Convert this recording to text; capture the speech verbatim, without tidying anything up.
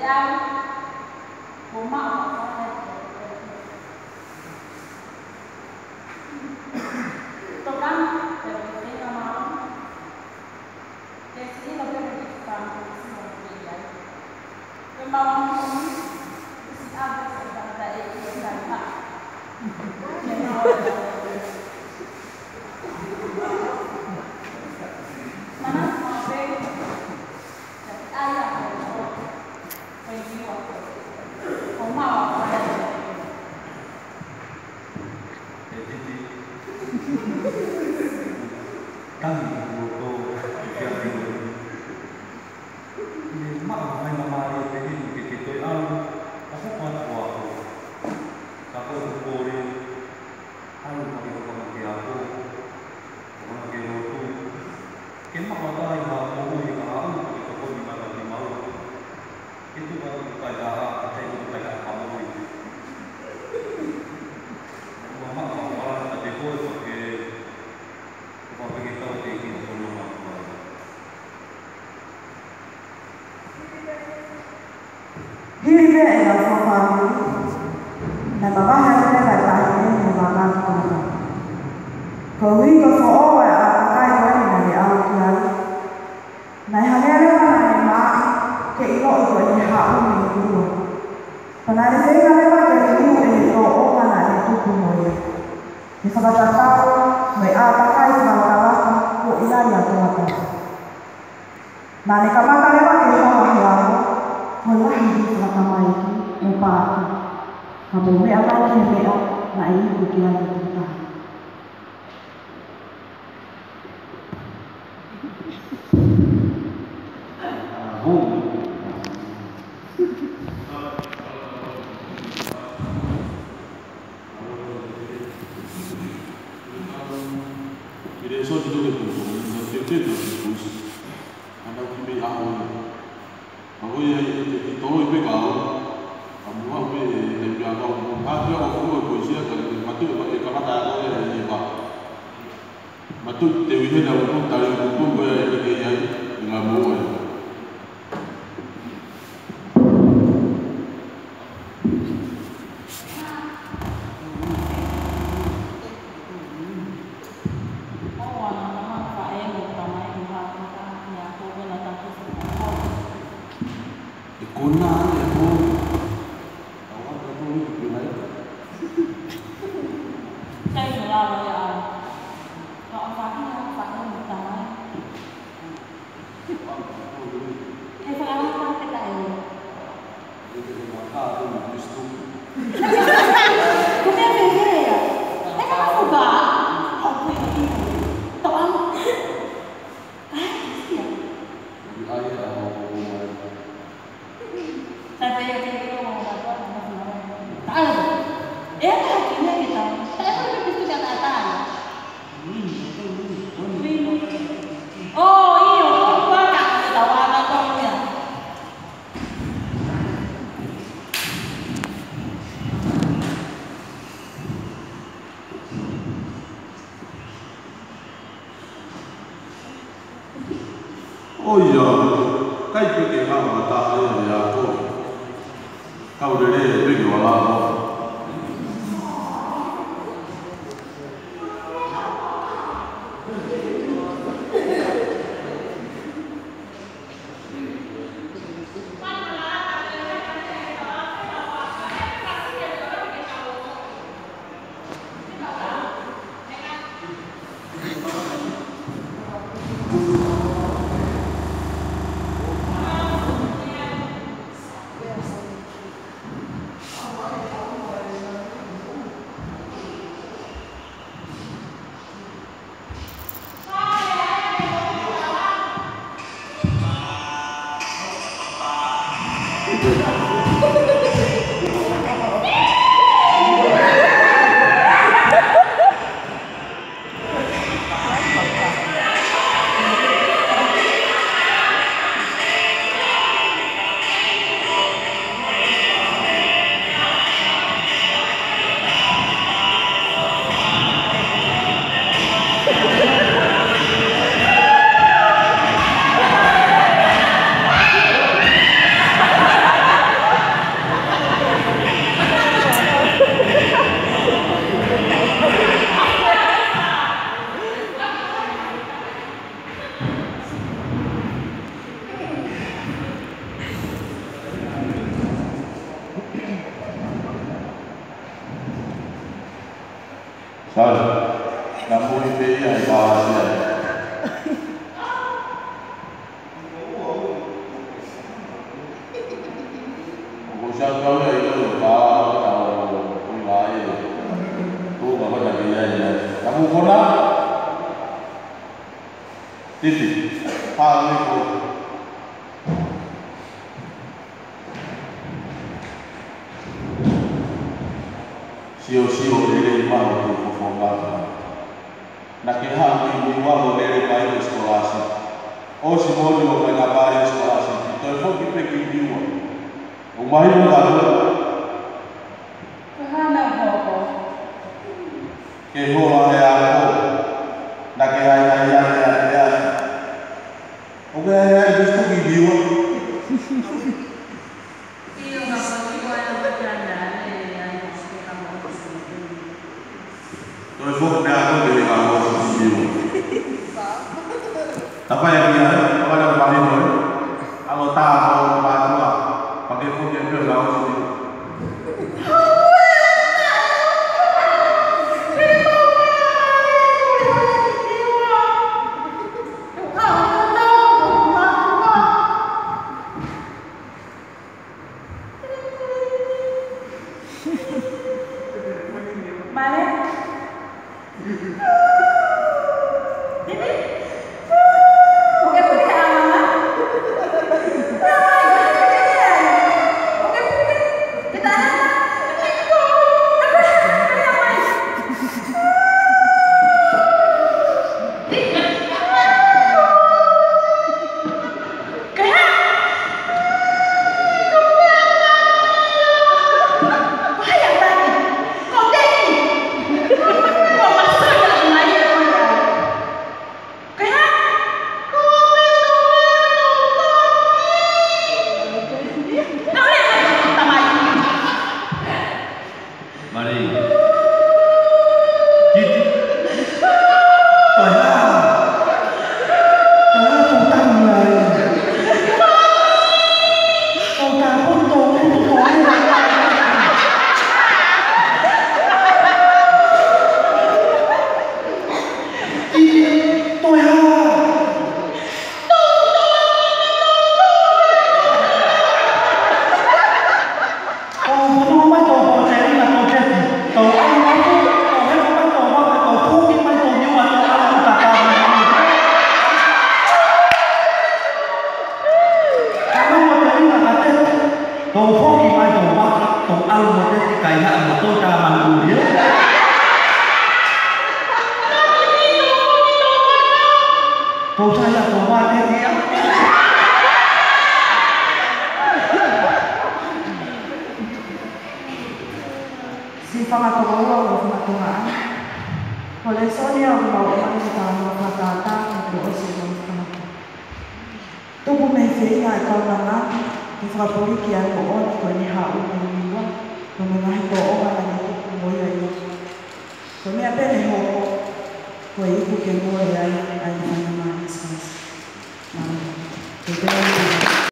Ai, ko maʻu a fale. Tokanga, te te tenga maʻu. Te si ino te te fanga, si ino te te ai. Ko maʻu a fale, si ave se tangata e ia tangata. Mana, mana, Ke maʻu ʻa e taha ʻi ha moʻui ka haʻu ke tokoni mai ki maua. Ke tuku atu ʻa e taha, ʻa e taha ʻi ha moʻui. Ua maʻu ʻa e palani ka te koe ka ke, ko ka peke tau te ki o kono maʻu. Hili pē ʻenau fāmili, naʻe mavahe atu pē ʻa e taʻahine mo e vaka ko ia. Koeʻuhi ko e foʻou ʻa e ʻātakai ko eni naʻe ʻalu ki ai, naʻe hangē leva naʻa ne maaʻi ke ʻiloʻi ko ʻene haʻu mei tuʻa. Pea naʻa ne feinga leva ke liliu ʻene tōʻonga naʻa ne tupu mo ia, he fakatatau mo e ʻātakai fakalakalaka ko ia ʻa e tokotaha. Naʻa ne kamata leva ke hola he ʻao, ko e lahi ʻi he fakatamaiki mo e paaki, ka mou meʻa mai ki he meʻa naʻe iku ki ai ʻa e tokotaha. Ana ki mei ʻaho ia. Ka ko ia ʻi te ki tolo i pe kau. Ka mua pe e te pia kau mo ka pia kau ko e koisia ka ni matu e matu e kamata ko e e ba. Matu te ui he na ko tali ko ko ko e ke ai i ngā mo e. E kona e po. Au atu ko ni ki nai. Kai no lava ia au. Ka o faki na faki no tamai. He whakaaro pāke taʻe. Ko te pehē ia. He ka fuka. Hau pui ki. Tau amo. Ai, ia. Ai, ia, hau pui mai. Tape ia ke ilo mo na toa na funa. Taʻe. E ka ki ne kita. Taʻe ko te pitu ka taʻe. Oh, ʻio, ko ka ka ka wa ka ko ia. ʻOia, kai pē ke ngata ai ʻa e ako. Kau lele pē ke wala ako. Titi, haʻu mai koe. Siosio lelei maʻu ʻi he fofonga. Naʻa ke haʻu mai ki Niua ʻo lele mai he sikolasi. ʻOsi moʻoni ʻo fai ka pai he sikolasi. Toe foki pē ki Niua. ʻOku mahino ʻa e hā? Ko e hā naʻe hoko? Ke hola he ako. Naʻa ke haʻihaʻi ange ʻa e ʻea. ʻOku ke haʻihaʻi pē ki Niua. ʻIo, ka ko Niua ʻa e ʻoku ke ʻalu ai, ʻe ʻai ʻo ke ka mo. Toe foki pē ako ke ka mo. Tapa ia kia, tapa ia mahino, ʻa e ʻalu tā ʻo mātuʻa, pea ke foki pē ʻo ʻalu. Male. Mari. Titi. Ko e hā? Ko e hā tō tanu ai? Tō tāpuni tō kutu tō ai. Titi, ko e hā? ʻO fononga mai tō pōteli na tō teti. Tō ʻalu atu, tō heka mai tō vaka, tō puki mai tō niua, tō ʻalu atu tā. Ka mau pōteli na ka teti. Tō foki mai tō vaka, tō ʻalu mo teti kai haʻa mo tō tā manu ia. Tō tā ia tō vaka teti ia. Siʻi fanga tokoua mo e fanga tokoua. Ko e lēsoni ʻoku mau ʻomai ʻi he talanoa fakatātā, ko e ʻosi ʻo e fanga. Tupu mei he feinga ʻa e kaunanga ke fakapuliki ʻa e moʻoni ko ʻene haʻu mei Niua, mo e ngaahi tōʻonga naʻa ne tupu mo ia ʻi ai. Ko e meʻa pē naʻe hoko, ko e iku ke mole ai ʻa e